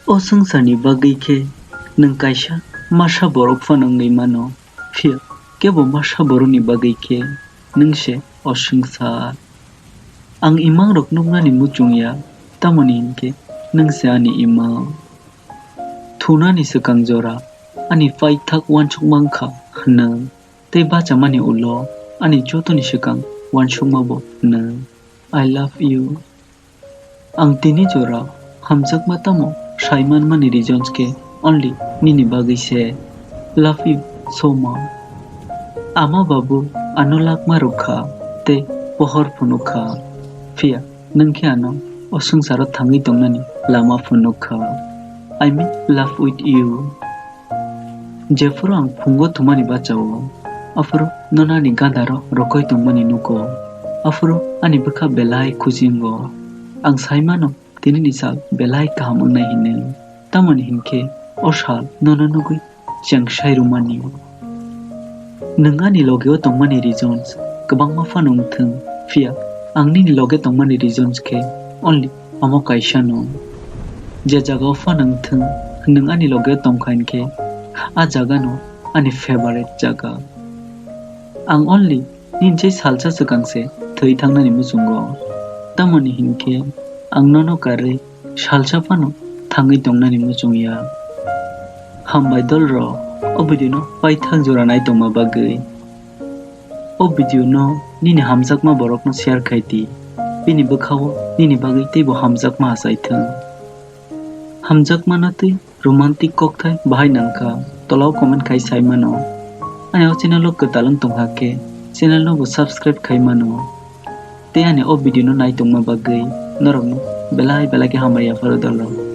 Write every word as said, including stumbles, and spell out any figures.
O swngcharni bagwi khe nwng kaisa masa borok phano wngwi mano, phiya kebo masa borokni bagwi khe nwng se o swngchar. Ang imangrok nuknani muchung ya, tamoni hinkhe nwng se ani imang. Thunani swkang jora ani paithak uansuk mankha hwnwi, tei bachamani ulo ani jotoni swkang uansukmabo hwnwi, I love you. Ang tini jora hamjakma tamo sai manmani reasons khe only nini bagwi se. Love you so much. Ama babu ano lakma rwkha tei pohor phunukha. Phiya nwng khe ano o swngcharo thangwi tongnani lama phunukha. I mean love with you. Jephuru ang phungo thumani bachao, aphuru nono ani gandaro rokoi tongmani nugo. Aphuru ani bwkha belai khusi wngo. Ang sai mano tinini sal belai kaham wngnai hinwi. Tamoni hinkhe o sal nono nugwi chengsai rwmani. Nwng ani logeo tongmani reasons kwbangma phano wngthwng, phiya ang nini loge tongmani reasons khe only omo kaisano. Je jagao phano wngthwng, nwng ani loge tongkha hinkhe a jagano ani favorite jaga. Ang only nini je salsa swkang se thwi thangnani muchungo. Tamoni hinkhe ang nono karwi salsa phano thangwi tongnani muchung ya. Hambai dolrok, o video no paithak jora nai tongma bagwi. O video no nini hamjakma borokno share khai di. Bini bwkhao nini bagwi teibo hamjakma achaithwng. Hamjakmano tei romantic kokthai bahai nangkha, tolao comment khai sai mano. Ani o channel o kwtal wng tongkha khe channel no bo subscribe khai mano. Tei ani o video no nai tongma bagwi norokno belai belai khe hambai yapharo dolrok.